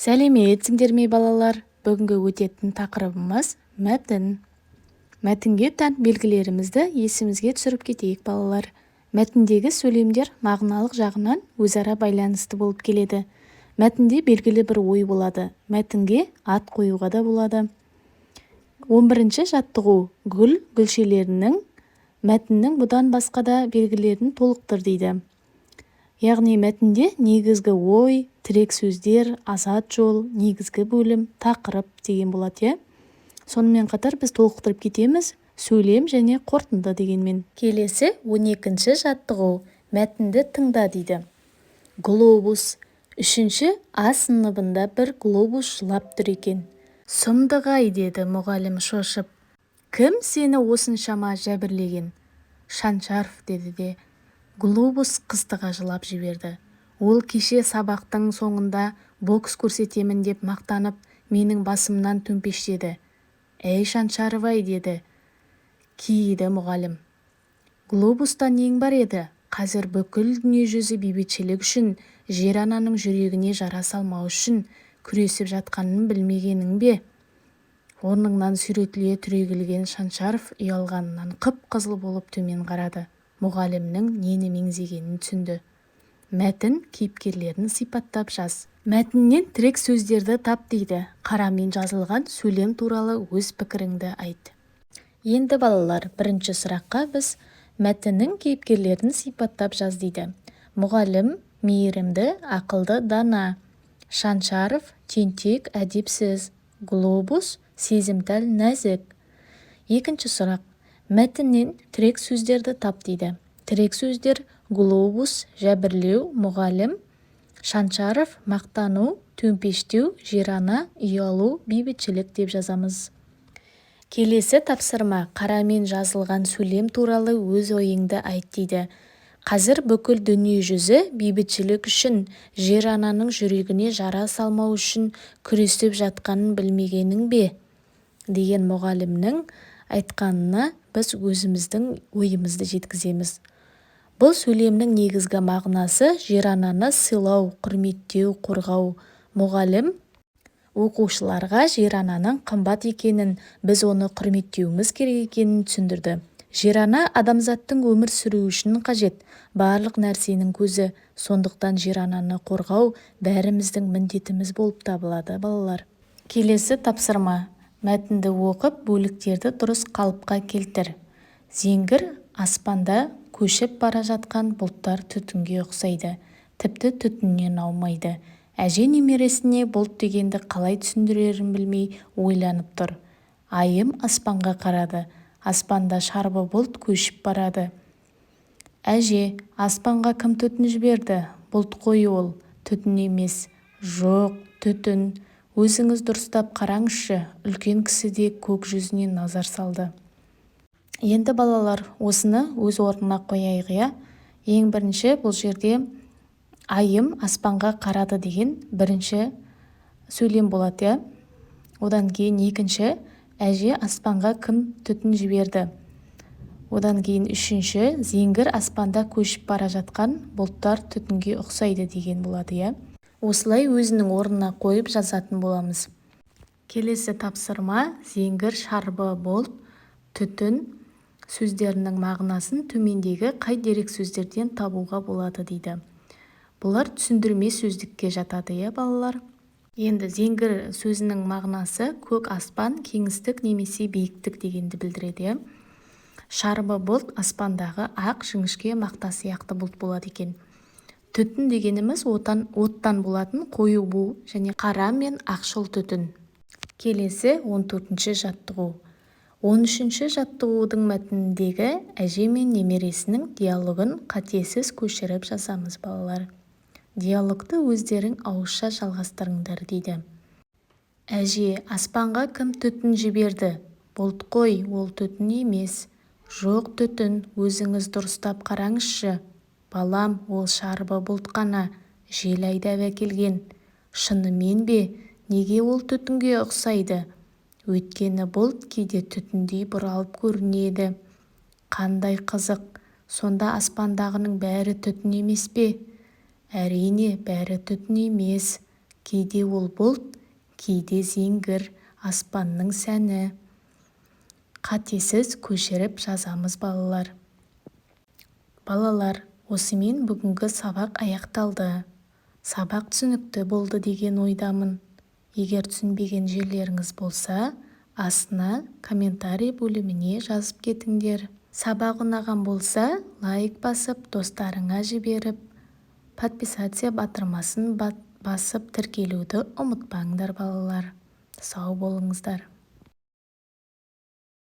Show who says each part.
Speaker 1: Сәлеметсіңдер ме, балалар! Бүгінгі өтетін тақырыбымыз – мәтін. Мәтінге тән белгілерімізді есімізге түсіріп кетейік, балалар. Мәтіндегі сөйлемдер мағыналық жағынан өзара байланысты болып келеді. Мәтінде белгілі бір ой болады. Мәтінге ат қоюға да болады. 11-ші жаттығу: гүл гүлшелерінің. Мәтіннің бұдан басқа да белгілерін толықтыр дейді. Яғни мәтінде негізгі ой, тірек сөздер, азат жол, негізгі бөлім, тақырып деген болады, иә. Сонымен қатар біз толықтырып кетеміз сөйлем және қорытынды дегенмен. Келесі 12-ші жаттығу: мәтінді тыңда дейді. Глобус. Үшінші А сыныбында бір глобус жылап тұр екен. «Сұмдық-ай!» – деді мұғалім шошып. «Кім сені осыншама жәбірлеген?» «Шаншаров», – деді де глобус қыстыға жылап жіберді. «Ол кеше сабақтың соңында бокс көрсетемін деп мақтанып, менің басымнан төмпештеді». «Әй, Шаншаров-ай!» – деді кейіді мұғалім. «Глобуста нең бар еді? Қазір бүкіл дүние жүзі бейбітшілік үшін, жер-ананың жүрегіне жара салмау үшін күресіп жатқанын білмегенің бе?» Орнынан сүйретіле түрегелген Шаншаров ұялғанынан қып-қызыл болып төмен қарады. Мұғалімнің нені меңзегенін түсінді. Мәтін кейіпкерлерін сипаттап жаз. Мәтіннен тірек сөздерді тап дейді. Қарамен жазылған сөйлем туралы өз пікіріңді айт. Енді, балалар, бірінші сұраққа біз мәтіннің кейіпкерлерін сипаттап жаз дейді. Мұғалім мейірімді, ақылды, дана. Шаншаров тентек, әдепсіз. Глобус сезімтал, нәзік. Екінші сұрақ: мәтіннен тірек сөздерді тап дейді. Тірек сөздер: глобус, жәбірлеу, мұғалім, Шаншаров, мақтану, төмпештеу, жер-ана, ұялу, бейбітшілік деп жазамыз. Келесі тапсырма: қарамен жазылған сөйлем туралы өз ойыңды айт дейді. Қазір бүкіл дүние жүзі бейбітшілік үшін, жер-ананың жүрегіне жара салмау үшін күресіп жатқанын білмегенің бе, деген мұғалімнің айтқанына біз өзіміздің ойымызды жеткіземіз. Бұл сөйлемнің негізгі мағынасы – жер-ананы сыйлау, құрметтеу, қорғау. Мұғалім оқушыларға жер-ананың қымбат екенін, біз оны құрметтеуіміз керек екенін түсіндірді. Жер-ана адамзаттың өмір сүруі үшін қажет барлық нәрсенің көзі. Сондықтан жер-ананы қорғау бәріміздің міндетіміз болып табылады, балалар. Келесі тапсырма: мәтінді оқып, бөліктерді дұрыс қалыпқа келтір. Зеңгір аспанда көшіп бара жатқан бұлттар түтінге ұқсайды, тіпті түтіннен аумайды. Әже немересіне бұлт дегенді қалай түсіндірерін білмей ойланып тұр. Айым аспанға қарады. Аспанда шарбы бұлт көшіп барады. Әже, аспанға кім түтін жіберді? Бұлт қой ол, түтін емес. Жоқ, түтін. Өзіңіз дұрыстап қараңызшы. Үлкен кісі де көк жүзіне назар салды. Енді, балалар, осыны өз орнына қояйық, иә. Ең бірінші бұл жерде «Айым аспанға қарады» деген бірінші сөйлем болады, иә. Одан кейін екінші: «Әже, аспанға кім түтін жіберді?» Одан кейін үшінші: «Зеңгір аспанда көшіп бара жатқан бұлттар түтінге ұқсайды» деген болады, иә. Осылай өзінің орнына қойып жазатын боламыз. Келесі тапсырма: зеңгір, шарбы, бұлт, түтін сөздерінің мағынасын төмендегі қай дерек сөздерден табуға болады дейді. Бұлар түсіндірме сөздікке жатады, иә, балалар. Енді зеңгір сөзінің мағынасы көк аспан, кеңістік немесе биіктік дегенді білдіреді, иә. Шарбы бұлт аспандағы ақ, жіңішке мақта сияқты бұлт болады екен. Түтін дегеніміз оттан болатын қою бу және қара мен ақшыл түтін. Келесі 14-ші жаттығу. 13-ші жаттығудың мәтініндегі әже мен немересінің диалогын қатесіз көшіріп жазамыз, балалар. Диалогты өздерің ауызша жалғастырыңдар дейді. Әже, аспанға кім түтін жіберді? Бұлт қой, ол түтін емес. Жоқ, түтін, өзіңіз дұрыстап қараңызшы. Балам, ол шарбы бұлт қана, жел айдап әкелген. Шынымен бе? Неге ол түтінге ұқсайды? Өйткені бұлт кейде түтіндей бұралып көрінеді. Қандай қызық! Сонда аспандағының бәрі түтін емес пе? Әрине, бәрі түтін емес. Кейде ол бұлт, кейде зеңгір, аспанның сәні. Қатесіз көшіріп жазамыз, балалар. Балалар, осымен бүгінгі сабақ аяқталды. Сабақ түсінікті болды деген ойдамын. Егер түсінбеген жерлеріңіз болса, астына комментарий бөліміне жазып кетіңдер. Сабақ ұнаған болса, лайк басып, достарыңа жіберіп, подписаться батырмасын басып, тіркелуді ұмытпаңдар. Балалар, сау болыңыздар!